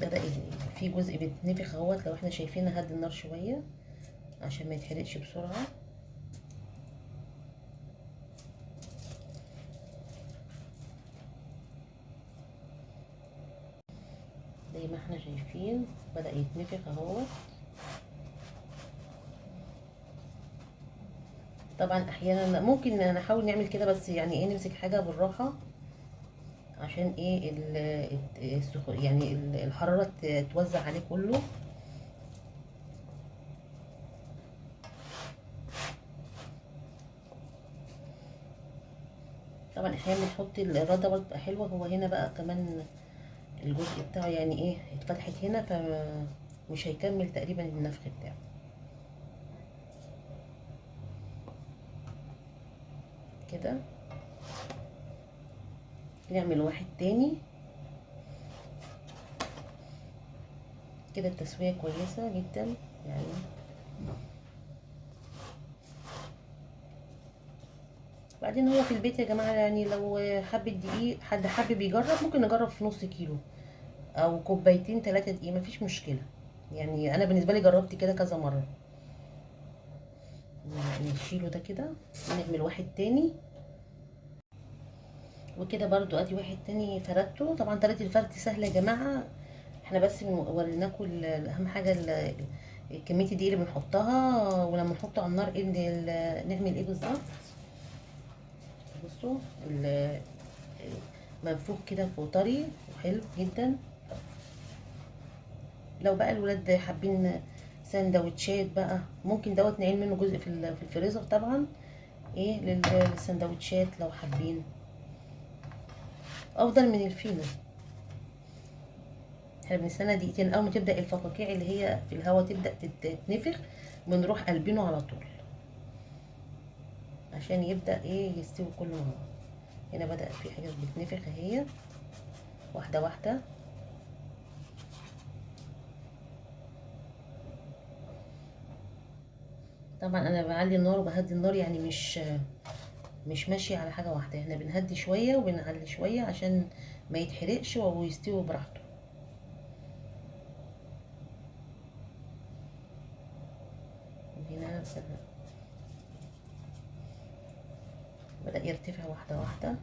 بدأ في جزء بيتنفخ اهوت، لو احنا شايفين هدي النار شوية عشان ما يتحرقش بسرعة. زي ما احنا شايفين بدأ يتنفخ اهوت. طبعا احيانا ممكن نحاول نعمل كده، بس يعني ايه، نمسك حاجة بالراحة عشان ايه يعني الحرارة توزع عليه كله. طبعا احيانا بنحط الردة برضه بتبقى حلوة. هو هنا بقى كمان الجزء بتاعه يعني ايه اتفتحت هنا، فمش هيكمل تقريبا النفخ بتاعه كده. نعمل واحد تاني كده. التسوية كويسة جدا يعني. بعدين هو في البيت يا جماعة، يعني لو حبة دقيق حد حابب يجرب، ممكن نجرب في نص كيلو او كوبايتين 3 دقيق، مفيش مشكلة. يعني انا بالنسبة لي جربت كده كذا مرة. نشيله ده كده ونعمل واحد تاني. وكده برضو ادي واحد تاني فردته. طبعا طريقة الفرد سهلة يا جماعة، احنا بس وريناكم اهم حاجة كمية الدقيق اللي بنحطها، ولما نحطه على النار ايه نعمل ايه بالظبط. بصوا منفوخ كده وطري وحلو جدا. لو بقى الولاد حابين سندوتشات بقى، ممكن دوت نعين منه جزء في الفريزر طبعا، ايه للسندوتشات لو حابين، افضل من الفينو. احنا بنستنى دقيقتين، اول ما تبدا الفقاقيع اللي هي في الهواء تبدا تتنفخ، بنروح قلبينه على طول عشان يبدا ايه يستوي كله مع بعض. هنا بدا في حاجات بتنفخ اهي، واحدة واحدة. طبعا انا بعلي النار وبهدي النار، يعني مش ماشية على حاجة واحدة، احنا بنهدي شوية وبنعلي شوية عشان ما يتحرقش ويستوي براحته. هنا بدأ يرتفع واحدة واحدة،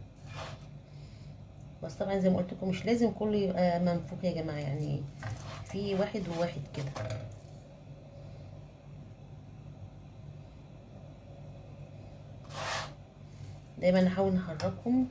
بس طبعا زي ما قلت لكم مش لازم كله يبقى منفوخ يا جماعة، يعني في واحد وواحد كده. دايما نحاول نحركهم